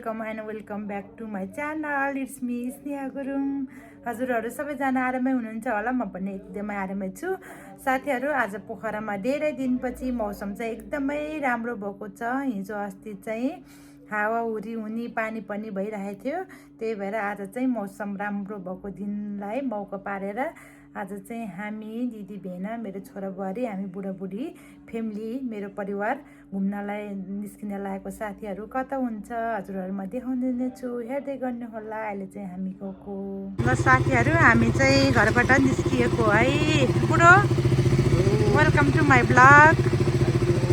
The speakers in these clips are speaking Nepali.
Welcome and welcome back to my channel. It's me Sneha Gurung. हजुरहरू सबैजना आरामै हुनुहुन्छ होला, म पनि एकदमै आरामै छु। साथीहरू, आज पोखरामा धेरै दिनपछि मौसम चाहिँ एकदमै राम्रो भएको छ। हिजो अस्ति चाहिँ हावाहुरी हुने पानी पनि भइरहेको थियो, त्यही भएर आज चाहिँ मौसम राम्रो भएको दिनलाई मौका पारेर आज चाहिँ हामी दिदी भेना मेरो छोरा बुहारी हामी बुढाबुढी फ्यामिली मेरो परिवार घुम्नलाई निस्किन लागेको। साथीहरू कता हुन्छ हजुरहरूमा देखाउँदै छु, हेर्दै गर्नु होला। अहिले चाहिँ हामी गएको ल साथीहरू, हामी चाहिँ घरबाट निस्किएको है। बुढो welcome to my blog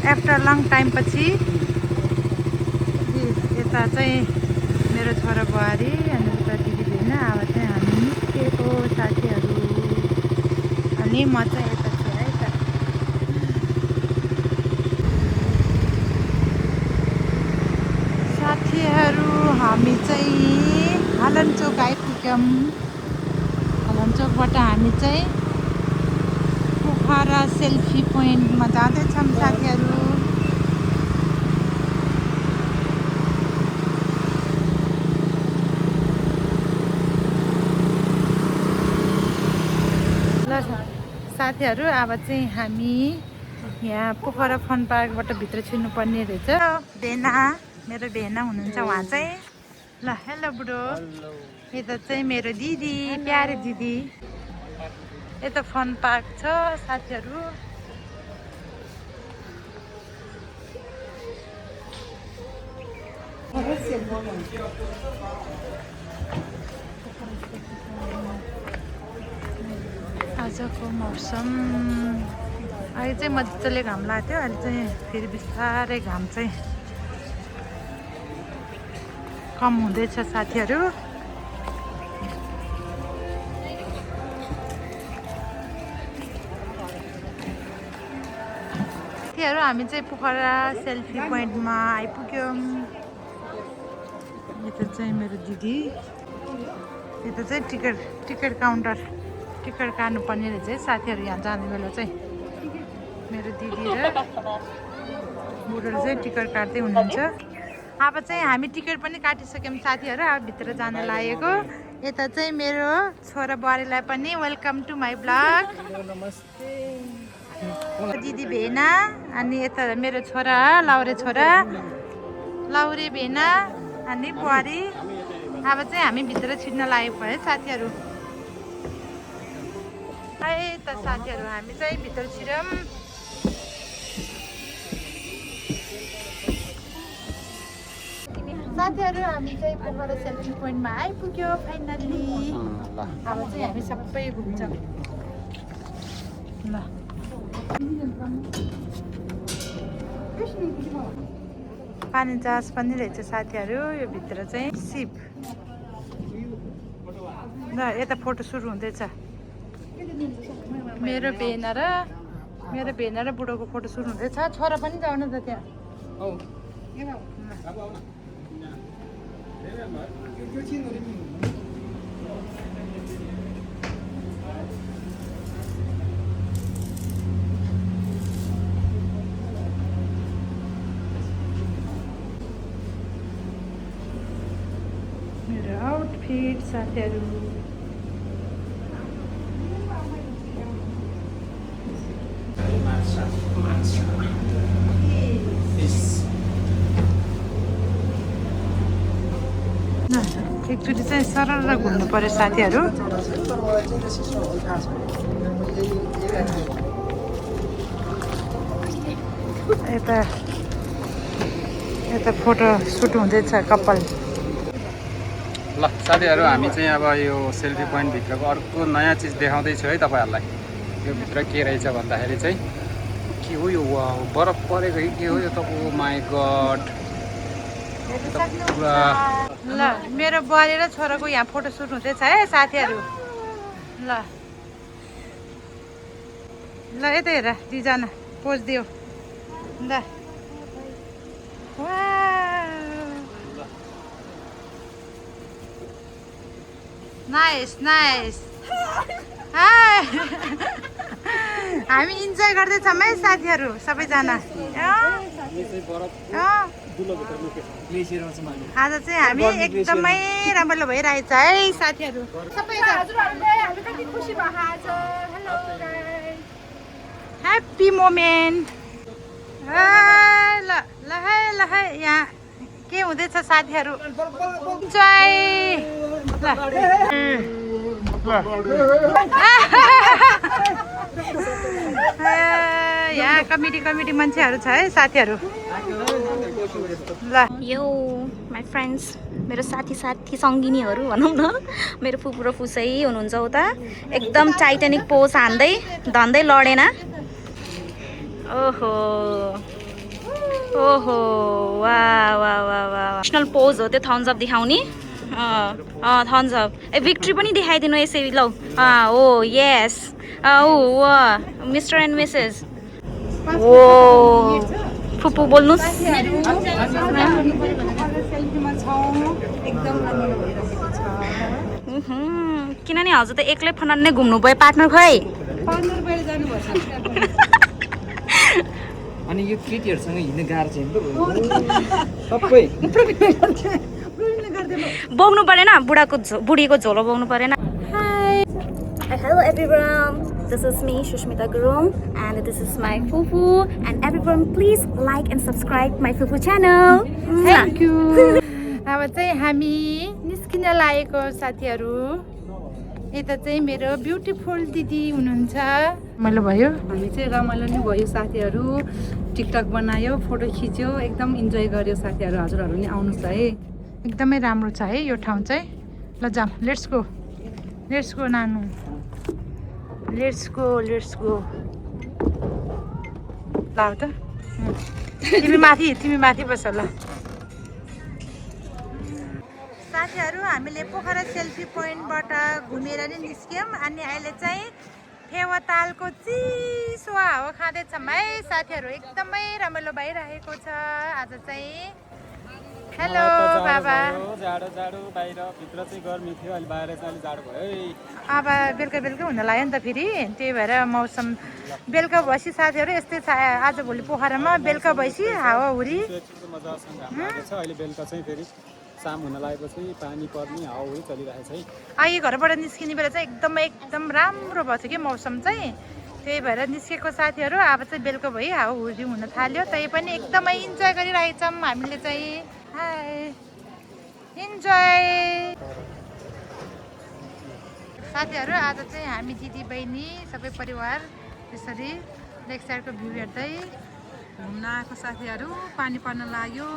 after long time पछि। यता चाहिँ मेरो छोरा बुहारी अनि उता दिदी भेना, अब चाहिँ हामी निस्किएको साथीहरू। अनि म चाहिँ यता छु है त। साथीहरू, हामी चाहिँ हलनचोक आइपुग्यौँ। हलनचोकबाट हामी चाहिँ पोखरा सेल्फी पोइन्टमा जाँदैछौँ साथीहरू। ल साथीहरू, अब चाहिँ हामी यहाँ पोखरा फन पार्कबाट भित्र छिर्नुपर्ने रहेछ। भेना मेरो भेना हुनुहुन्छ उहाँ चाहिँ। ल हेलो बुढो, यता चाहिँ मेरो दिदी प्यारे दिदी। यता फन पार्क छ साथीहरू। आजको मौसम अहिले चाहिँ मजाले घाम लाग्थ्यो, अहिले चाहिँ फेरि बिस्तारै घाम चाहिँ कम हुँदैछ साथीहरू। साथीहरू, हामी चाहिँ पोखरा सेल्फी पोइन्टमा आइपुग्यौँ। यता चाहिँ मेरो दिदी, यता चाहिँ टिकट काउन्टर, टिकट काट्नुपर्ने रहेछ है साथीहरू। यहाँ जाने बेला चाहिँ मेरो दिदी र बुढोले चाहिँ टिकट काट्दै हुनुहुन्छ। अब चाहिँ हामी टिकट पनि काटिसक्यौँ साथीहरू, अब भित्र जान लागेको। यता चाहिँ मेरो छोरा बुहारीलाई पनि वेलकम टु माई ब्लग। दिदी भेना अनि यता मेरो छोरा लाउरे छोरा लाउरे भेना अनि बुहारी। अब चाहिँ हामी भित्र छिर्न लागेको है साथीहरू। है त साथीहरू, हामी चाहिँ भित्र छिरौँ। साथीहरू, हामी चाहिँ पोखरा सेल्फी पोइन्टमा आइपुग्यो फाइनल्ली। अब चाहिँ हामी सबै घुम्छौँ ल। पानी जहाज पनि रहेछ साथीहरू। यो भित्र चाहिँ सिप ल। यता फोटो सुरु हुँदैछ। मेरो भेना र बुढोको फोटो सुरु हुँदैछ। छोरा पनि जाउँ न त त्यहाँ। मेरो आउटफिट साथीहरू। एकचोटि चाहिँ सरल घुम्नु पर्यो साथीहरू। यता फोटो सुट हुँदैछ कपाल। ल साथीहरू, हामी चाहिँ अब यो सेल्फी पोइन्ट भित्रको अर्को नयाँ चिज देखाउँदैछु है तपाईँहरूलाई। यो भित्र के रहेछ भन्दाखेरि चाहिँ के हो यो, बरफ परेको कि के हो यो त? ओ माई गड। ल मेरो बुहारी र छोराको यहाँ फोटो सुट हुँदैछ है साथीहरू। ल ल यता हेर, दुईजना पोज दियो ल। Nice nice. हामी इन्जोय गर्दैछौँ है साथीहरू सबैजना। आज चाहिँ हामी एकदमै रमाइलो भइरहेछ है साथीहरू सबै हजुरहरूले हामी कति खुसी भएको आज हेलो गाइस ह्याप्पी मोमेन्ट ल ल है यहाँ के हुँदैछ साथीहरू जय यहाँ कमिटी मान्छेहरू छ है साथीहरू ल यो माई फ्रेन्ड्स मेरो साथी सङ्गिनीहरू भनौँ न मेरो फुपू र फुसै हुनुहुन्छ उता एकदम टाइटानिक पोज हान्दै धन्दै लडेन ओहो ओहो वा वा वा वा नेसनल पोज हो त्यो थम्स अप देखाउने थम्स अप ए भिक्ट्री पनि देखाइदिनु यसरी लौ ओ यस ओ मिस्टर एन्ड मिसेस ओ फुपू बोल्नुहोस् किनभने हजुर त एक्लै फनान नै घुम्नु भयो पार्टनर खै अनि यो केटीहरूसँग हिँड्न गाह्रो चाहिँ सबै बोक्नु परेन बुढीको झोलो बोक्नु परेन Hello everyone, this is me Shushmita Gurung and this is my fufu and everyone please like and subscribe my fufu channel. Thank you. अब चाहिँ हामी निस्किन लागेको साथीहरू यता चाहिँ मेरो ब्युटिफुल दिदी हुनुहुन्छ रमाइलो भयो हामी चाहिँ रमाइलो नै भयो साथीहरू टिकटक बनायो फोटो खिच्यो एकदम इन्जोय गर्यो साथीहरू हजुरहरू नि आउनुहोस् है एकदमै राम्रो छ है यो ठाउँ चाहिँ ल जाऊँ लेट्स गो नानु लेट्स गो ल त तिमी माथि बस ल साथीहरू हामीले पोखरा सेल्फी पोइन्टबाट घुमेर नै निस्क्यौँ अनि अहिले चाहिँ फेवातालको चिसो हावा खाँदैछौँ है साथीहरू एकदमै रमाइलो भइरहेको छ आज चाहिँ हेलो बाबा जाडो बाहिर भित्र चाहिँ गर्मी थियो अहिले बाहिर चाहिँ अलि जाडो भयो अब बेलुका हुन लाग्यो नि त फेरि त्यही भएर मौसम बेलुका भएपछि साथीहरू यस्तै छ आजभोलि पोखरामा बेलुका भएपछि हावाहुरी मजासँग छ अहिले बेलुका चाहिँ फेरि शाम हुन लागेपछि पानी पर्ने हावाहुरी चलिरहेको छ है अहिले घरबाट निस्किने बेला चाहिँ एकदम राम्रो भएको थियो कि मौसम चाहिँ त्यही भएर निस्केको साथीहरू अब चाहिँ बेलुका भयो हावाहुरी हुन थाल्यो तै पनि एकदमै इन्जोय गरिरहेछौँ हामीले चाहिँ हाई इन्जोय साथीहरू आज चाहिँ हामी दिदी बहिनी सबै परिवार त्यसरी लेक साइडको भ्यू हेर्दै घुम्न आएको साथीहरू पानी पर्न लाग्यो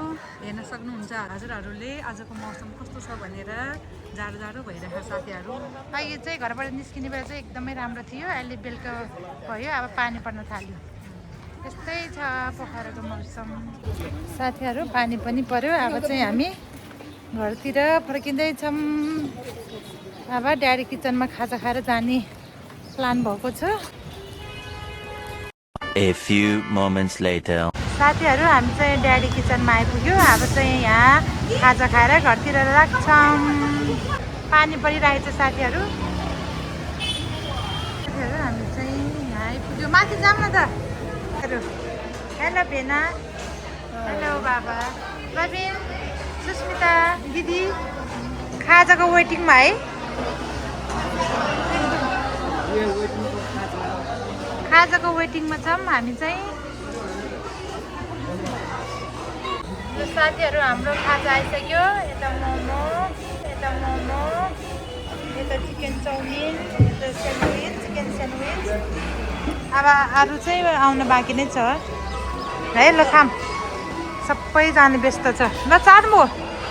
हेर्न सक्नुहुन्छ हजुरहरूले आजको मौसम कस्तो छ भनेर जाडो भइरहेको साथीहरू अहिले चाहिँ घरबाट निस्किने बेला चाहिँ एकदमै राम्रो थियो अहिले बेलुका भयो अब पानी पर्न थाल्यो त्यस्तै छ पोखराको मौसम साथीहरू पानी पनि पर्यो अब चाहिँ हामी घरतिर फर्किँदैछौँ अब ड्याडी किचनमा खाजा खाएर जाने प्लान भएको छ A few moments later. साथीहरू हामी चाहिँ ड्याडी किचनमा आइपुग्यो अब चाहिँ यहाँ खाजा खाएर घरतिर लाग्छौँ पानी परिरहेको छ साथीहरू हामी चाहिँ यहाँ आइपुग्यो माथि जाऊँ न त हेलो भेना हेलो बाबा प्रवीण सुस्मिता दिदी खाजाको वेटिङमा है खाजाको वेटिङमा छौँ हामी चाहिँ साथीहरू हाम्रो खाजा आइसक्यो यता मोमो यता चिकन चाउमिन यता चिकन स्यान्डविच अब अरू चाहिँ आउन बाँकी नै छ है ल खाम सबैजना व्यस्त छ ल चाट्नु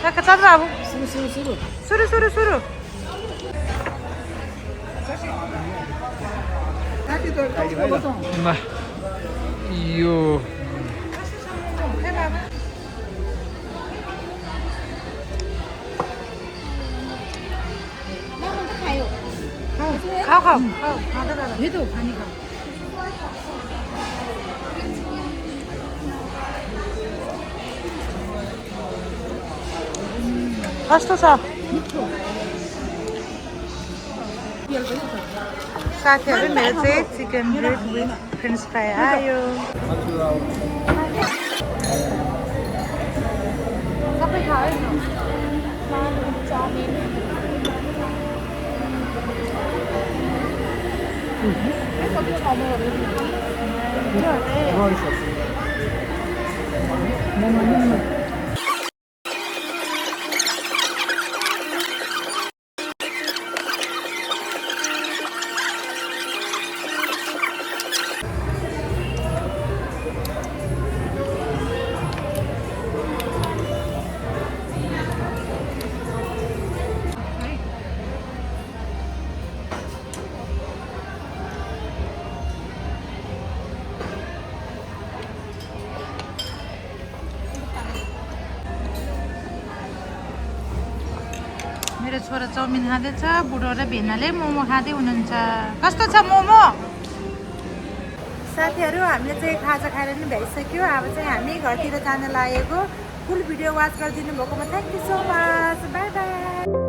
चाट बाबु सुरु यो खाऊ ये तो पानी खाऊ कस्तो छ साथीहरू मेरो चाहिँ chicken bread with French fry आयो मेरो छोरा चाउमिन खाँदैछ, बुढो र भेनाले मोमो खाँदै हुनुहुन्छ। कस्तो छ मोमो? साथीहरू हामीले चाहिँ खाजा खाएर नि भ्याइसक्यो। अब चाहिँ हामी घरतिर जान लागेको। फुल भिडियो वाच गरिदिनु भएकोमा thank you so much. By by.